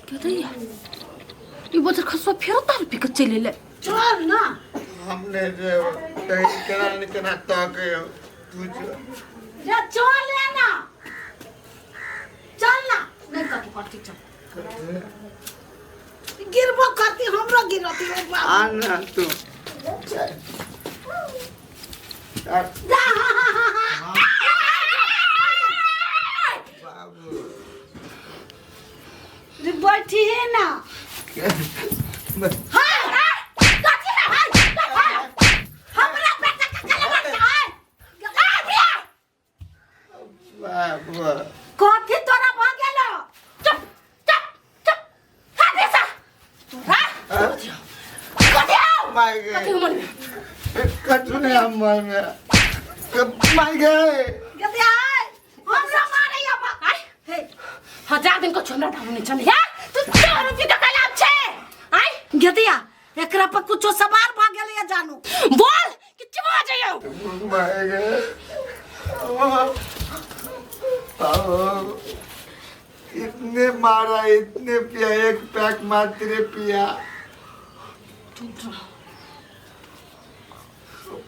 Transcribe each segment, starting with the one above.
दैया ई बजर खसुआ फेरो दारू पी के चलि एलै। चल ना। हमने जे कहीं केना ने केना ताके तू जो। रे चल ना, चल ना, नहीं कथी करती, चल गिरबो करती, हमरो गिरती ओ बाबू। आ ना तू। जा, हाँ हाँ हाँ हाँ। बाबू रे बैठी है ना। हाय हाय, कथी है? हाय हाय, हमरा बेटा के कलमा हाय आ बिया। बाबू कथी तोरा भ गेलो? चुप चुप चुप, हाथे सा तोरा कथी हौ? मार कथी गए। हमर में? कछु नहीं हम मार में मार गए। गदे हाय, हमरा मारे या बा आय हे। हजार दिन को हमरा दारू नहीं चले है, तू दारू पी के कलाम छे। आय गदिया, एकरा पर कुछो सवार भ गेल या जानू। बोल कि चुप हो जाइयो। मार गए बाबू, इतने मारा, इतने पिया, एक पैक मात्र पिया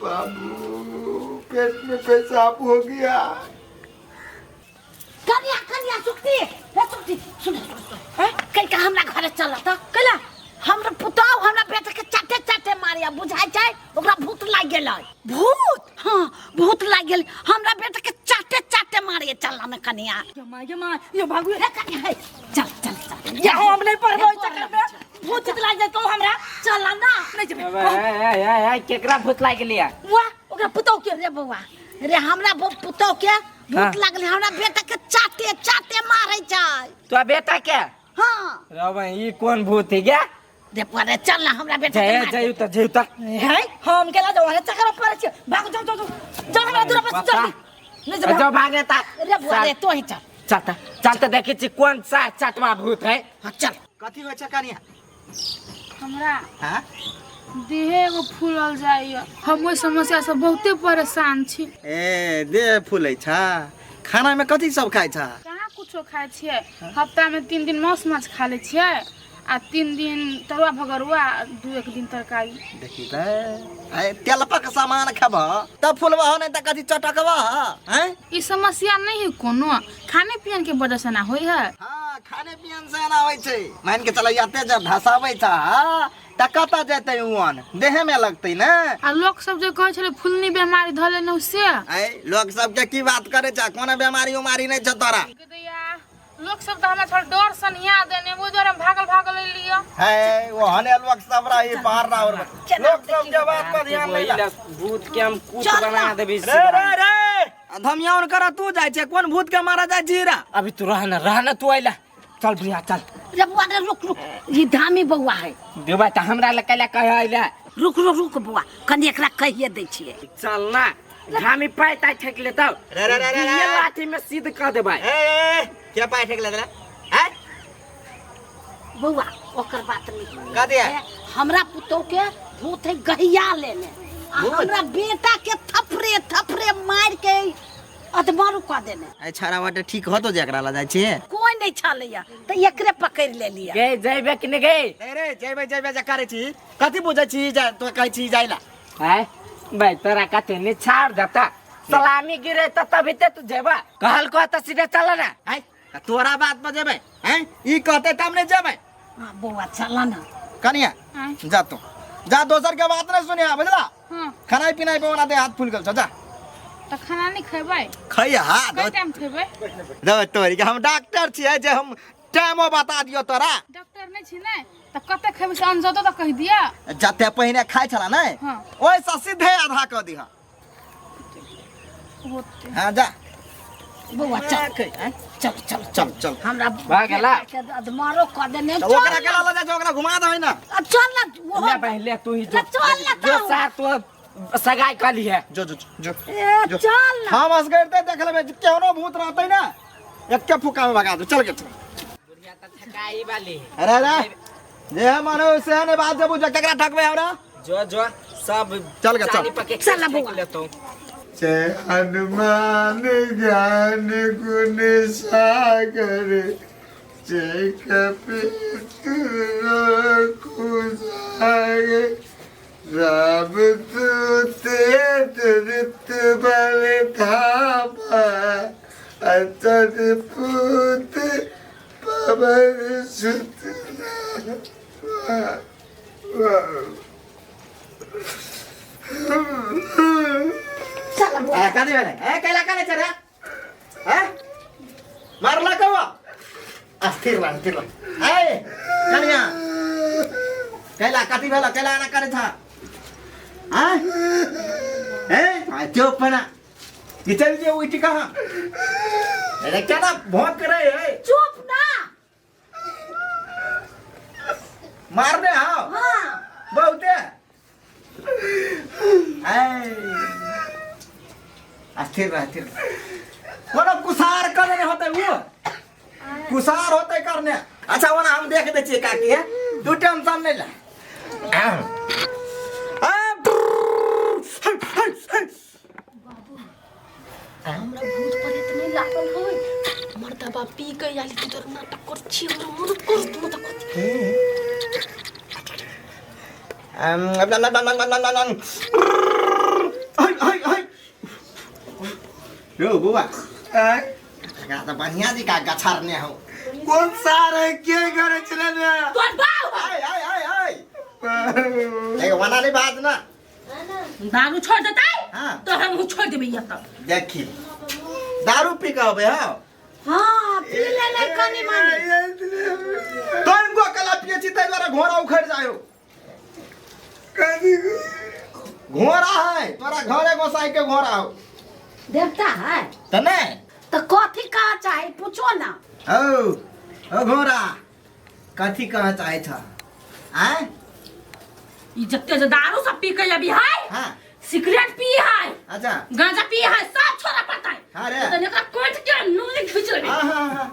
बाबू, पेट में पेशाब हो गया। कनिया कनिया सुक्ति रे सुक्ति, सुन सुन सुन, हैं कल का हमरा घरे चल त कला हमरा पुतौ हमरा बेटा के चाटे चाटे मारिया, बुझाइ छै ओकरा भूत लागि गेलै। भूत? हाँ भूत लागि गेल, हमरा बेटा के चाटे चाटे मारिया। चल ना कनिया। ये माँ, ये माँ, ये भागू। रे कनिया हे, चल चल चल। ये हम नहीं पढ़बो ई चक्कर में, भूत चित लागि जेतौ हमरा। चल ना। नहीं जेबै। ए, ए, ए, ए, केकरा भूत लागि गेलै? वाह, ओकरा पुतौ के। रे बौआ रे, हमरा पुतौ के भूत हाँ। लागल, हमरा बेटा के चाटे चाटे मारै छै। तो बेटा के? हाँ। रे भाई, ई कोन भूत है क्या? रे बौआ रे, चल ना हमरा बेटा के जय मार। जय त जय त। है हम केला जाऊ है चक्कर पर छी, भागू, जाऊ जाऊ जाऊ जाऊ हमरा दूर पर जल्दी। नहीं जेबै। जो भागे ता। रे बौआ रे, तो ही चल। चल त चल त, देखै छी कोन सा चटवा भूत है। हाँ चल। कथी होइ छै कनिया? हमरा हाँ देहे एगो फूलल जाइए, हम ओहि समस्या से बहुते परेशान छी। ए देह फूलै छ? खाना में कथी सब खाइ छ? कहाँ कुछो खाइ छियै, हफ्ता में 3 दिन मांस माछ खा लै छियै आ 3 दिन तरुआ भगरुआ, 2 एक दिन तरकारी। देखी त ए तेलपक सामान खेबह तब फूलबह, नहीं त कथी चटकबह हैं? ई समस्या नहीं है कोनो, खाने पियन के वजह से ना होय है। हाँ खाने पियन से ना होइ छै, मान के चल एते जब धसाबै छ त कतऽ जेतै उ अन्न, देहे में लगतै ने। आ लोक सब जे कहै छलै फुलनी बेमारी धऽ लेने से? ऐ लोक सब के की बात करै छ, कोनो बेमारी उमारी नहीं छ तोरा। गदैया, लोक सब तऽ हमरा थोड़ा डर सनिया देने, ओहि दुआरे हम भागल भागल एलियै। है ओहने लोक सब रही बाहर रह, लोक सब के बात पर ध्यान नहीं ला। भूत के हम कूट चल ना। बना देबी। रे रे रे, धमियाउन कर तू जाइ छै, कोन भूत के मारा जाइ छी रा? अभी तू रह ना, रह ना, तू अइला, चल भैया चल। रे बौआ रे, रुक रुक, ई धामी बौआ है। देबा त हमरा लग कैला कह अइला? रुक रुक रुक बौआ, कनि एकरा कहिए दै छियै। चल ना, घामी पाइ ताइ ठेक लेतौ। रे, रे, रे, रे, रे। ये लाठी में सीध कह देबै। ए, ए, ए, के पाइ ठेक लेतै हैं? बौआ ओकर बात नहीं। कथी है? ए, हमरा पुतौ के भूत है गहिया लेने, आ भूत? हमरा बेटा के थपरे थपरे मार के अधमरू कऽ देने। ए छाड़ा बाटे ठीक होतो जे एकरा ला जाइ छी? कोई नहीं छलैया तऽ एकरे पकड़ि लेलियै। गे जइबे कि नहीं गे? रे रे जइबे जइबे जे करै छी, कथी बुझै छी जे तो कहै छी जाइला? हैं भाई तोरा कथी नहीं छाड़ देता, सलामी गिरे त तभी ते तू जेबा, कहल को त सीधे चल ना। हैं तोरा बात पर जेबै? हैं ई कहते तब नहीं जेबै। हाँ बौआ चल ना। कनिया आँय। जा तू जा, दोसर के बात नहीं सुनिया, बुझला? हाँ। खानाई पिनाई पे बना दे, हाथ फूल गेल छौ, जा। तऽ खाना नहीं खेबै? खैया हाथ। कई टाइम खेबै? दो तोरी के, हम डॉक्टर छियै जे हम टाइमो बता दियो तोरा? डॉक्टर नहीं छी ने तऽ कते खेबै से अंदाजो तऽ कहि दिअ। जते पहिने खाइ छला ने, हाँ। ओहिसँ सीधे आधा कऽ दिह। होते। हाँ जा। बौआ चल चल चल। चल चल। हमरा भऽ गेला? बेटा के अधमरो कऽ देने। तऽ ओकरा केना लऽ जाइ छै, ओकरा घुमा दही ना। आ, चल ना ओहो। ले पहले तू ही जो। ले चल ना जो तू। साथ तो सगाई कर ली है। जो जो जो। ए जो। चल ना। हम असगर ते देख लेबै, केहनो भूत रहतै ना एके फुका में भगा दू। चल के चल। बुढ़िया त थकाई वाली। अरे अरे जे मानो से ने बात जब बुझ, केकरा ठकबै हमरा? जो जो सब चल गे, चल। चाली पके चल ना बौआ। लेतौ। जय हनुमान ज्ञान गुण सागर, ए, कथी भेलै? ए, कैला करै छै रे? ए? मारला कौआ? अस्थिर रह, स्थिर रह। ए, कनिया। कैला कथी भेलौ? कैला एना करै छह? आँय? ए, आ चुप ना। ई चलि जो उठि कहाँ? अरे केना भौंक रहे है? चुप ना। मारने हाव? हाँ। बहुते? ऐ, अस्थिर रह, स्थिर रह। कोनो कुसार करने होते वो कुसार होते करने। अच्छा ओना हम देख दै छियै काकी है, तू टेंशन नहीं ले। हमरा भूत प्रेत नहीं लागल होय। मर्दबा पी के आयल तू तोर नाटक कर छी, हमरा मदद कर, तू मदद कर। रो बुआ एकरा तऽ बढ़िया जी का गछारने हो। कोन सार है के करे छले ने? तोर बाप आय आय आय आय एक वना नहीं बात ना। दारू छोड़ देतै। हाँ। तो हम छोड़ देबै एतऽ। देखी दारू पी के अबै हौ। हाँ पी ले ले कनी मनी। तोन गो कला पिए छी तै दुआरे घोड़ा उखड़ जायो। घोड़ा है तोरा घरे गोसाई के घोड़ा हो। देवता है त नहीं तो कथी कहा चाहे पूछो ना। ओ ओ घोड़ा कथी कहा चाहे छ? आय ई जते जे दारू सब पी के अभी है। हाँ। सिगरेट पी है। अच्छा। गांजा पी है, सब छोड़ा पड़ता है। हाँ रे। तो एकरा कोट के नून खींच लेबे। हाँ हाँ हाँ।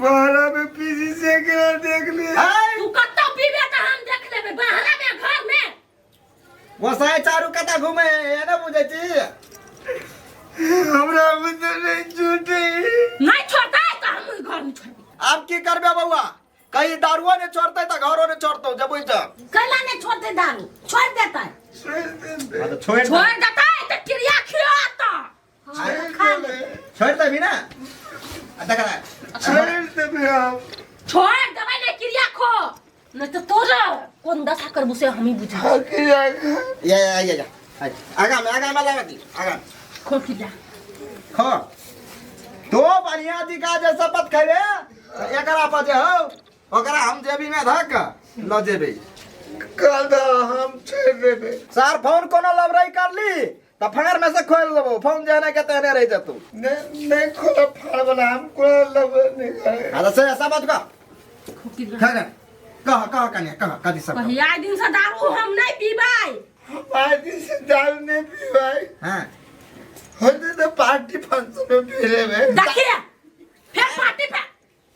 बाहरा में पीजी से के देख लिए। तू कत्तो पीबे त हम देख लेबे, बाहरा में घर में। गोसाई चारू कता घूमे है ना बुझै छी। हमरा बुझे नहीं छूटे। नहीं छोड़तै त हम घर में छोड़बे। आब की करबे बौआ? कहीं दारुओ ने छोड़तै त घरो ने छोड़तौ, जबै त। कैला ने छोड़तै दारू? छोड़ देतै। हाँ तो छोड़ छोड़ देतै त क्रिया खियात। खा ले। छोड़ देबी ना? आ देख रे। छोड़ देबे हम। छोड़ देबै ने क्रिया खो, नहीं तो तोरा कोन दशा करबू से हम ही बुझा। क्रिया या या या या आगा में लावा दी आगा खो क्रिया खो। तो बढ़िया जी का जे शपथ खेबे एकरा पर जे हो ओकरा हम जेबी में धक ल जेबे। कल हम छोड़ देबे। सर फोन कोनो लबराई कर ली त फाड़ में से खोल देबो, फोन जाने के तेने रह जतू। नहीं नहीं खोला फाड़ वाला हम कोला लब नहीं करे। हां से ऐसा बात का खो क्रिया खा कह कह कन्या कह कदी सब कहिया दिन से दारू हम नहीं पीबै। आज दिन से दारू नहीं पीबै। हां होते तो पार्टी फंक्शन में पी लेबे। देखिए फिर पार्टी पे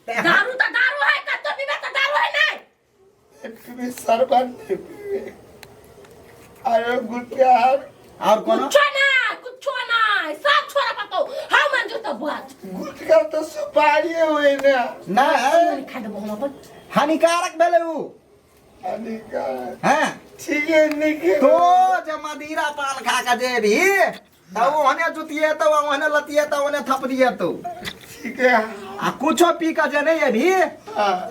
दारू तो दारू है, कत्तो पीबे तो दारू है नहीं। पीबे शरबत नहीं पीबे। अरे गुटखा और कोनो कुछ ना सब छोड़ा पतो हम मंजूर तो बात। गुटखा तो सुपारी होई ना। ना खा देबो हम अपन। हानिकारक भेलै उ। हानिकारक हां ठीक है निके। तो जे मदिरा पान खा के जेबी त ओहने जुतिए त ओहने लतिए त ओहने थपड़िए तो ठीक है। आ कुछो पी के जे नहीं अभी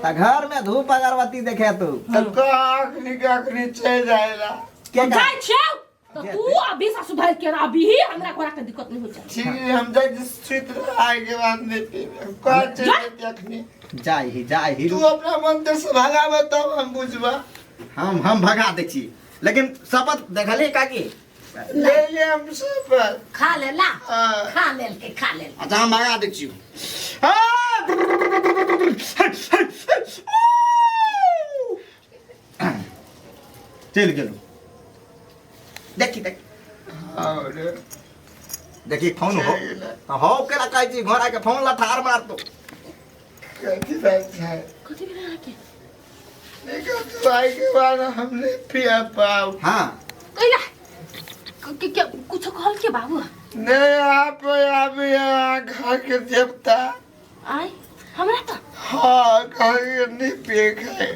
त घर में धूप अगरबत्ती देखे तू तो आखनी के आखनी चल जाएला। के जाय छौ तो तू अभी से सुधार के अभी ही हमरा कोरा के दिक्कत नहीं हो जाए। ठीक है हम जाय सुत आए के बाद नहीं पीबे। का चल अखनी जाय ही जाय ही। तू अपना मन से भगावे तब हम बुझबा। हम भगा दै छी लेकिन शपथ देखली काकी ले ले हम शपथ खा ले ला। खा ले के खा ले। अच्छा हम भगा दै छी। चलि गेलौ। देखी देखी देखी फोन हो हो केना कहै छी घोड़ा के फोन लथार मारतो। कथी बात है? कथी भेलै अहाँके? नहीं के बाद हमने पिया पाओ। हाँ कैला कुछ कहल के बाबू? नहीं आप आप यहाँ घर के देवता आय हमरा तऽ हाँ कहिए नहीं पिए खाए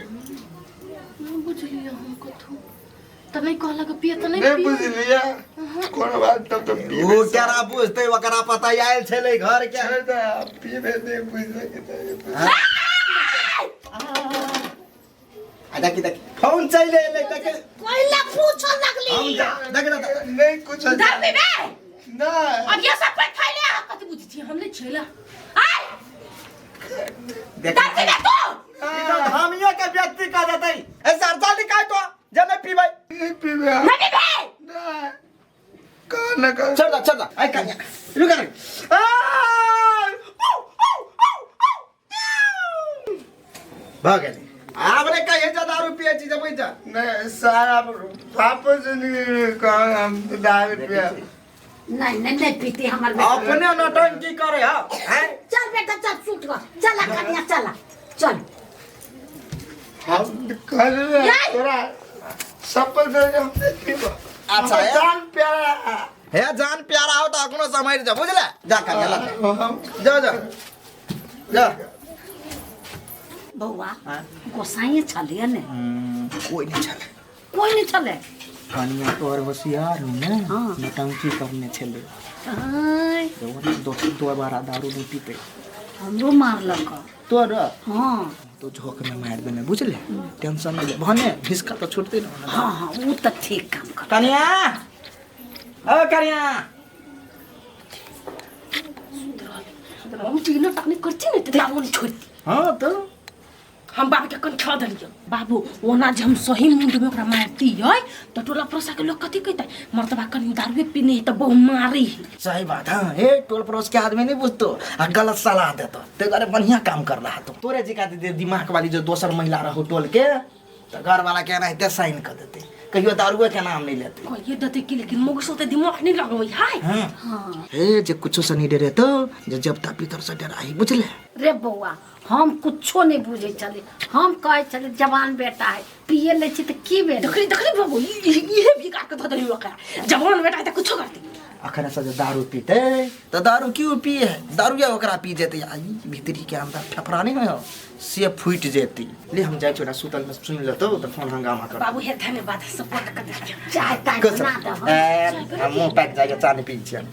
नहि बुझलियै हम कथू तऽ नहि कहलक पिए तऽ नहि नहीं पिए बुझलिए कोनो बात तब तो ओ पीबे केना बुझतै ओकरा पता आयल छलै घर के छोड़ दे, पीबे नहीं बुझले के तो आ देखी देखी फोन चलि एलै देख कोइला पूछऽ लगली हम देख देख नहीं कुछ दारू पीबे नहीं अब ये सब पे खैले अहाँ कथी बुझै छी हम नहि छेला आय देख दारू पीबे तू ई तो हमियो के व्यक्ति कह देतै ए सर जल्दी काट तो जे नहीं पीबै नहीं पीबे हम। नहीं पीबे नहीं कहा ना कहा छोड़ दे छोड़ दे ऐ कन्या रुक रुक आ भऽ गेलै आब रे कहिए जा दारू पिए छी जबै जा नहीं सारा पापा से नहीं कहा हम तो दारू पिया नहीं नहीं नहीं पीती हमर बेटा अपने नौटंकी करे हा हैं चल बेटा चल सुत गो चला कन्या चला चल हम कर रहे हैं थोड़ा शपथ ले हम नहीं पीबा अच्छा, हमर जान प्यारा हे जान प्यारा हो तो अखनो समझ जा बुझले जा कन्या ला हम जा जा जा बौआ गोसाई छलिए ने कोई नहीं छले कोई नहीं छले कनिया तोहर होशियार हो ने हाँ। नौटंकी करने छले आय, दो बार दारू नहीं पीते हमरो मारलक तोर हाँ तो झोंक में मार देने बुझले टेंशन नहीं ले भने भिसका तो छूटते ना हाँ हाँ वो तो ठीक काम कर कनिया ओ कनिया हम तीनों टाकनी करছি ने तऽ दारू छोड़ि दी हाँ तो हम बाबू के कन देलियै बाबू ओना जे हम सही मुंड में ओकरा मारती है तऽ टोला पड़ोसा के लोग कथी कहतै मर्दबा कनी दारूए पीने है तऽ बहु मारी है सही बात हाँ ए टोल पड़ोस के आदमी नहीं बुझतो आ गलत सलाह देतो ते दुआरे बढ़िया काम कर रहा तो तोरे जी का दे दिमाग वाली जो दोसर महिला रहो टोल के तो घर वाला के एनाहिते साइन कर देते कहियो दारुए के नाम नहीं लेते कहिए देतै कि लेकिन मौगी सब तऽ दिमाग नहीं लगबै है हाँ हे जे कुछो से नहीं डरे तो जे जब तक भीतर से डराही बुझले रे बौआ हम कुछो नहीं बुझे छली हम कहै छली जवान बेटा है पिए लै छी तऽ की भेलै देखली देखली बाबू इहे बिगाड़ के धऽ देली ओकरा जवान बेटा है तऽ कुछो करतै अखन से जे दारू पीते तो दारू क्यों पिए है दारू या ओकरा पी जेते आ ई भीतरी के अंदर फेफड़ा नहीं हो से फूट जेती ले हम जाइ छोटा सुतल में सुन लेतो तो फोन हंगामा कर बाबू हे धन्यवाद सपोर्ट कर देलियै चाय ताय बना दह ए मुंह पैक जाके चाय नहीं पी छी हम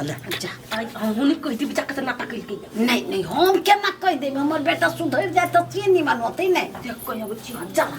अल्ले जा आइ अहूँ नहि कहि देब जाके तऽ नाटक केलकै नहीं नहीं हम केना कहि देब हमर बेटा सुधरि जाय तऽ से निमन होतै ने देख कहि अबै छी चला